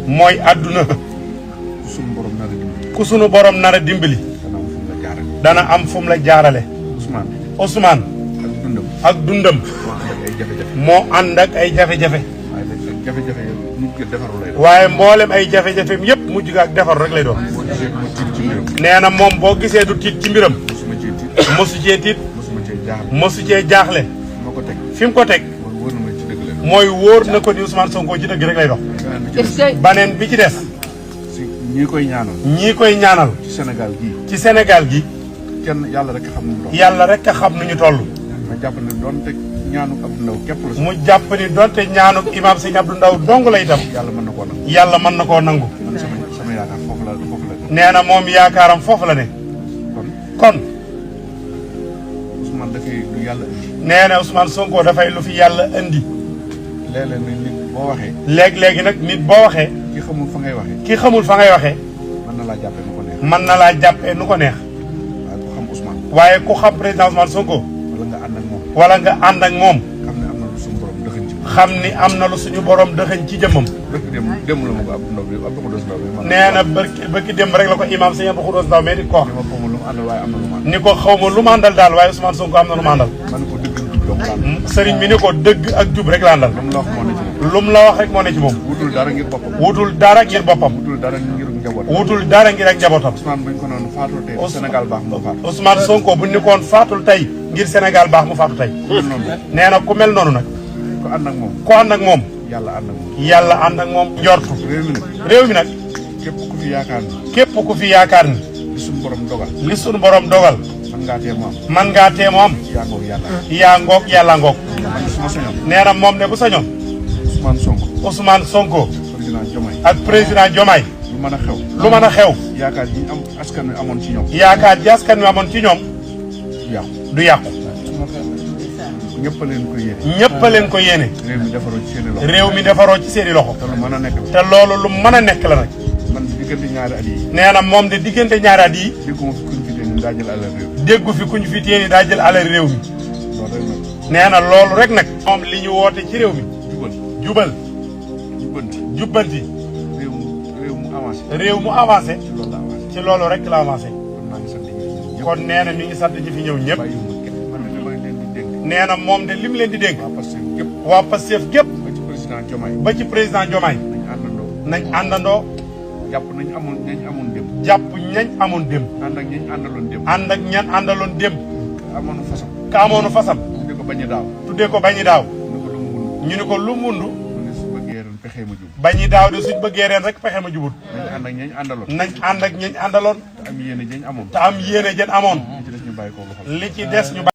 mooy àdduna ku sunu borom nar a dimbali dana am fu mu la jaarale Ousmane ak dundam moo ànd ak ay jafe-jafe waaye mboolem ay jafe-jafeem yëpp mujj ga ak defaru rek lay doon nee na moom boo gisee du tiit ci mbiram mosu cee tiit mosu cee jaaxle fi mu ko teg mooy wóor na ko ni Ousmane Sonko ci dëgg rek lay dox baneen bi ci des ñii koy ñaanal ci Sénégal gi kenn yàlla rek xam nu yàlla rek a xam nu ñu toll ma jàpp ne doonte ñaanu Abdou Ndaw képp la mu jàpp ni donte ñaanu imaam sëñ Abdou Ndaw dong la itam yàlla mën na koo nangu yàlla mën na koo nangu sama yaakaar foofu la nee na moom yaakaaram foofu la ne kon Ousmane dafay lu yàlla indi nee na Ousmane Sonko dafay lu fi yàlla indi léeg-léeg nag nit boo waxee léegi nag nit boo waxee ki xamul fa ngay waxee ki xamul fa ngay waxee mën na laa jàppee nu ko neex mën na laa jàppee nu ko neex waaye ku xam président Ousmane Sonko wala nga ànd ak moom xam ni am na lu suñu borom dëxëñ ci jëmmam nee na bëkki dem rek la ko imaam sëñ Abdou Khoudoss Ndaw mais di ko ni ko xaw ma lu ma àndal daal waaye Ousmane Sonko am na lu ma àndal sëriñ bi ni ko dëgg ak jub rek la àndal lu mu la wax rek moo ne ci moom wutul dara ngir boppam wutul dara ngir ak njabootam Ousmane Sonko bu ñu koon faatul tey ngir Sénégal baax mu faatu tey nee na ku mel noonu nag ku ànd ak moom yàlla ànd ak moom njortu réew mi nag képp ku fi yaakaar ni li suñu borom dogal man ngaa tee mu am yaa ngoog yàlla ngoog nee na moom ne bu sañoon Ousmane Sonko ak président Diomaye lu mën a xew yaakaar ji askan wi amoon ci ñoom du yàqu ñëpp leen ko yéene réew mi defaroo ci seeni loxo te loolu lu mën a nekk la nag nee na moom de diggante ñaari at yi déggu fi kuñ fi téye daa jël alal réew mi nee na loolu rek nag moom li ñu woote ci réew mi jubal jubbanti réew mu avancé ci loolu rek la avancé kon nee na mi ngi sant ñi fi ñëw ñëpp nee na moom de lim leen di dénk waa Pastef gépp ba ci président Diomaye nañ àndandoo jàpp ñañ amoon dem ànd ak ñan àndaloon dem ka amoonu fasam tuddee ko bañi daaw ñu ni ko lu mundu bañi daaw de suñ bëggee reen rek pexe ma jubut nañ ànd ak ñañ àndaloon te am yéene jën amoon li ci des ñu